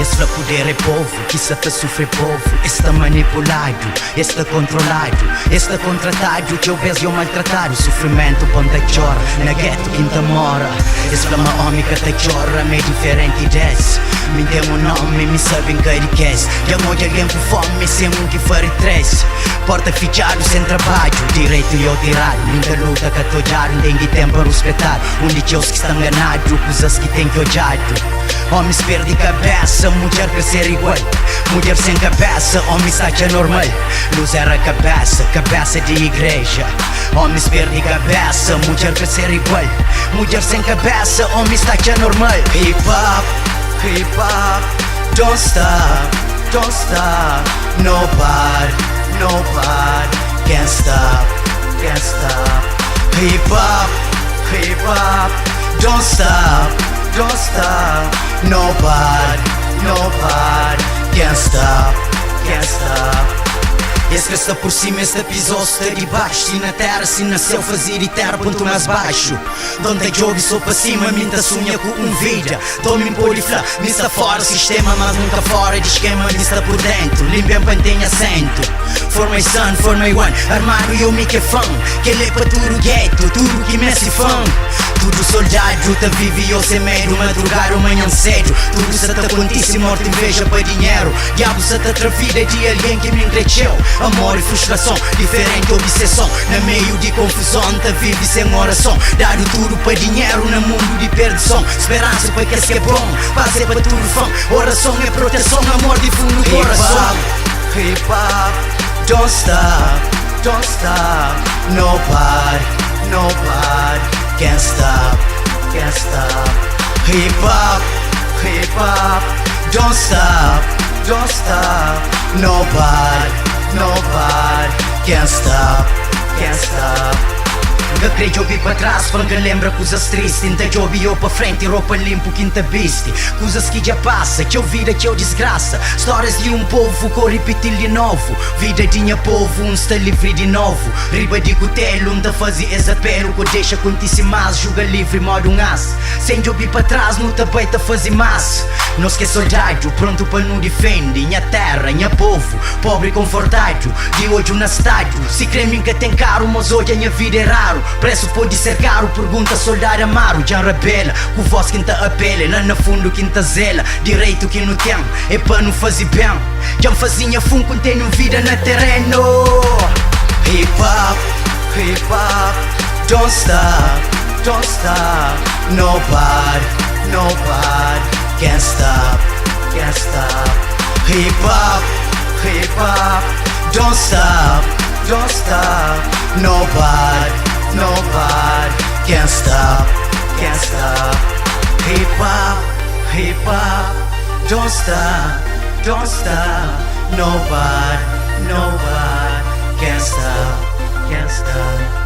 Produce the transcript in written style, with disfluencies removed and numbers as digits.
Es fla puder é povu, ki sa ta sufri é povu. Es ta manipuladu, es ta kontroladu, es ta kontratadu, txeu bês yo maltratadu. Sufrimentu pô-m ta txora, na getu ki N ta mora. Es fla ma ómi ka ta txora, ma é diferenti des. Mi N ten un nómi, mi sabe N ka di kes. Dja N odja algen ku fómi, sen un ki fari tres. Porta fitxadu, sen trabadju, direitu yo tiradu. Mi N ta luta, ka ta odjadu, N ten ki ten pa ruspetadu. Un di txeus ki sta nganadu, kuzas ki ten ki odjadu. Omis perde kabesa, mudjer kre ser igual. Mudjer sen kabesa, omis ta atxa normal. Luz era kabesa, kabesa di igreja. Omis perde kabesa, mudjer kre ser igual. Mudjer sen kabesa, omis ta atxa normal. Hip hop, hip hop, don't stop, don't stop. Nobody, nobody can stop, can stop. Hip hop, hip hop, don't stop, don't stop. Nobody, nobody can stop, can stop. Es ka sta por sima, es ta piza, sta di baxu. Si na terra, si na céu, faze di terra ponto mais baixo. Don ta djobe so pa sima, mi ta sunha ku un vida. Tom mi pode fla, mi sta fora sistema, mas nunca fora di esquema, mi sta por dentro. Limpem pa tem assento. For my son, for my one, armado eu mi que fã. Que é pa tudo gueto, tudo que me se fã. Tudo soldado ta vive eu sem medo, madrugada manhã cedo. Tudo sa ta acontece, morte inveja pa dinheiro. Diabo sa ta tra vida de alguém que me cresceu. Amor e frustração, diferente obsessão. Na meio de confusão, ta vive sem oração. Dado tudo pa dinheiro na mundo de perdição. Esperança pa que que é bom, paz é pa tudo fã. Oração é proteção, amor de fundo do coração. Hip hop, don't stop, don't stop. Nobody, nobody can stop, can stop. Hip hop, hip hop, don't stop, don't stop. Nobody, nobody can stop, can stop. Nunca crê jobi pa trás, pa nunca lembra coisas tristes. Nta jobi eu pa frente, roupa limpo que nta viste. Coisas que já passa, teu vida, teu desgraça. Histórias de um povo, ko repetir de novo. Vida de nha povo, um está livre de novo. Riba de cutelo, um ta faze esse apelo. Ko deixa acontecer mais, juga livre, modo um as. Sem jobi pa trás, não ta vai ta faze mais. Nós que é soldado, pronto pa não defende. Nha terra, nha povo, pobre confortado. De hoje na estádio, se crê mim que tem caro, mas hoje a minha vida é raro. Preço pode ser caro, pergunta soldado amaro. Já rebela, com voz que tá apela, lá no fundo que tá zela. Direito que não tem, é pa não fazer bem. Já fazinha funko, tenho vida na terreno. Hip hop, hip hop, don't stop, don't stop. Nobody, nobody can stop, can stop. Hip hop, hip hop, don't stop, don't stop. Nobody, nobody can stop, can stop. Hip hop, hip hop, don't stop, don't stop. Nobody, nobody can stop, can stop.